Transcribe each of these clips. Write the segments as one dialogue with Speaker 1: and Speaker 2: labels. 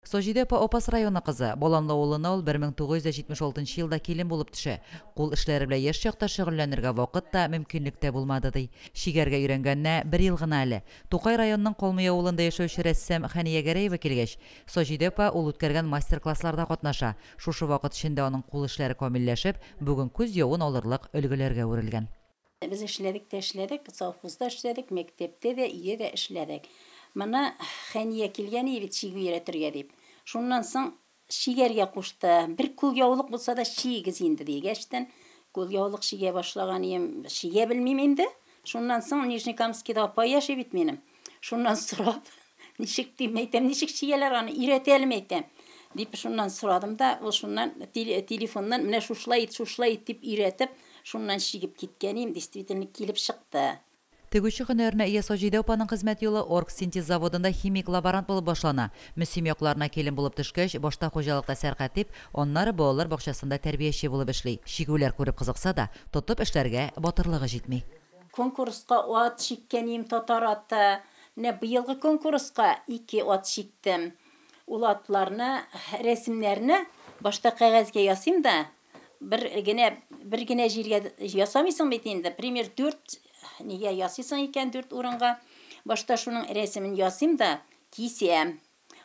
Speaker 1: Саҗидә апа Апас районы кызы. Баланлы авылына ул 1976 елда килен булып төшә. Кул эшләре белән яшь чакта шөгыльләнергә вакыт та, мөмкинлек тә булмады, ди. Чигәргә өйрәнгәненә бер ел гына әле. Тукай районының Калмый авылында яшәүче рәссам Хәния Гәрәева килгәч, Саҗидә апа ул үткәргән мастер-классларда катнаша. Шушы вакыт эчендә аның кул эшләре камилләшеп, бүген күз явын алырлык өлгеләргә үрелгән.
Speaker 2: Без эшләдек тә эшләдек, совхозда эшләдек, мәктәптә дә, өйдә дә эшләдек. Моны Хәния килгән иде бит чигү өйрәтергә дип. Шуннан соң чигәргә кушты. Бер кулъяулык булса да чигегез инде дигәчтен, кулъяулык чигә башлаган идем. Чигә белмим инде. Шуннан соң Нижнекамскида апа яши бит минем. Шуннан сорап, ничек дим, әйтәм, ничек чигәләр аны, өйрәтә әле, әйтәм. Дип шуннан сорадым да, ул шуннан телефоннан менә шушылай ит, шушылай ит дип өйрәтеп, шуннан чигеп киткән идем, действительно килеп чыкты.
Speaker 1: Тегүче һөнәренә ия Саҗидә апаның хезмәт юлы Оргсинтез заводында химик-лаборант булып башлана. Мөслим якларына килен булып төшкәч, башта хуҗалыкта сәркатип, аннары балалар бакчасында тәрбияче булып эшли. Чигүләр күреп кызыкса да, тотып эшләргә батырлыгы җитми.
Speaker 2: Конкурска ат чиккән идем, татар аты. Менә быелгы конкурска 2 ат чиктем. Ул атларны, рәсемнәрне башта кәгазьгә ясыйм да, бер генә җиргә ясамыйсың бит инде. Пример 4 нигә ясыйсың икән 4 урынга. Башта шуның рәсемен ясыйм да, кисәм.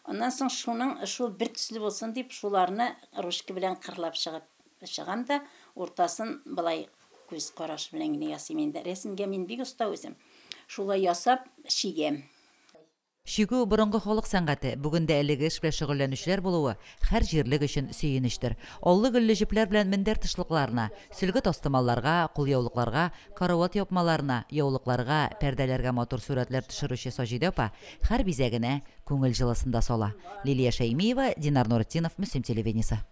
Speaker 2: Аннан соң шуның шул бер төсле булсын дип, шуларны ручка белән кырлап чыгып чыгам да, уртасын былай күз карашы белән генә ясыйм инде. Рәсемгә мин бик оста үзем. Шулай ясап чигәм.
Speaker 1: Чигү борынгы халык сәнгате. Бүген дә әлеге эш белән шөгыльләнүчеләр булуы һәр җирлек өчен сөенечтер. Аллы-гөлле җепләр белән мендәр тышлыкларына, сөлге тастымалларга, кулъяулыкларга, карават япмаларына, яулыкларга, пәрдәләргә матур сурәтләр төшерүче Саҗидә апа һәр бизәгенә күңел җылысын да сала. Лилия Шәймиева, Динар Нуретдинов, Мөслим телевидениесе.